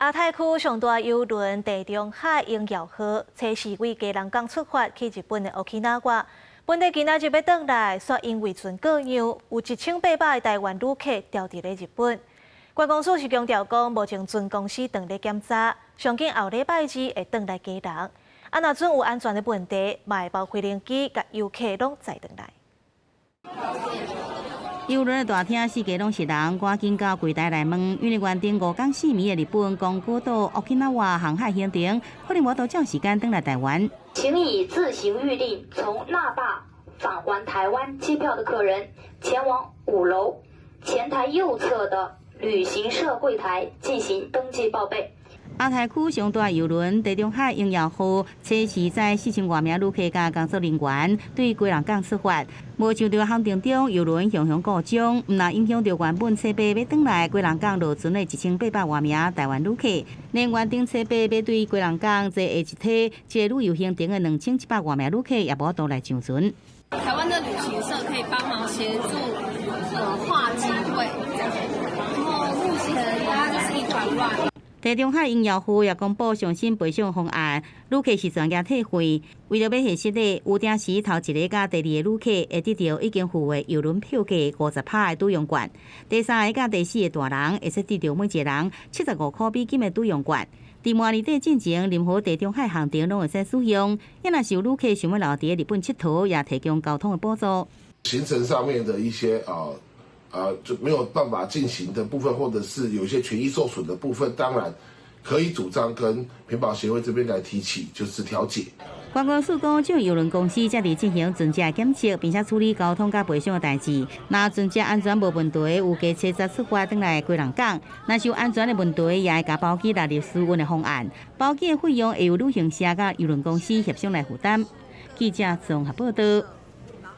亞太區上大郵輪地中海榮耀號，初四對基隆港出發去日本的 Okinawa。本地今仔日欲轉來，煞因為船過讓，有1800个台灣旅客牢佇咧日本。觀光署是強調講，目前船公司正咧檢查，上緊後禮拜二會轉來基隆。啊，若準有安全的問題，嘛會包飛行機共遊客攏載轉來。郵輪的大廳四界攏是人，趕緊到櫃台來問，因為原定五工四暝的日本宮古島 Okinawa 航海行程，可能無法度照時間轉來台灣。請已自行預訂從那霸返還台灣機票的客人，前往5樓前台右側的旅行社櫃台進行登記報備。亞太區上大郵輪地中海榮耀號，初四載4000外名旅客佮工作人員對基隆港出發，無想著航程中郵輪雄雄故障，毋但影響著原本初八欲轉來基隆港落船的1800外名台灣旅客，連原定初八欲對基隆港坐下一梯這個旅遊行程的2700外名旅客也無法度來上船。台灣的旅行社可以幫忙協助，劃機位，然後目前大家就是一團亂。地中海榮耀號也公布上新賠償方案，旅客是全額退費。為著欲核實的，預訂時頭一个佮第二個旅客會得著已經付的郵輪票價50%的抵用券，第三个佮第四个大人會使得著每一個人75塊美金的抵用券。佇明年底進前，任何地中海航程攏會使使用。若是有旅客想欲留佇日本𨑨迌，也提供交通的補助。行程上面的一些啊，就沒有辦法進行的部分，或者是有一些權益受損的部分，當然可以主張跟屏保協會這邊來提起，就是調解。觀光署講，這郵輪公司正佇進行船隻檢測，並且處理交通佮賠償的代誌。若船隻安全無問題，預計初十出發轉來基隆港。若是有安全的問題，也會共包機納入私運的方案。包機的費用會由旅行社佮郵輪公司協商來負擔。記者綜合報道。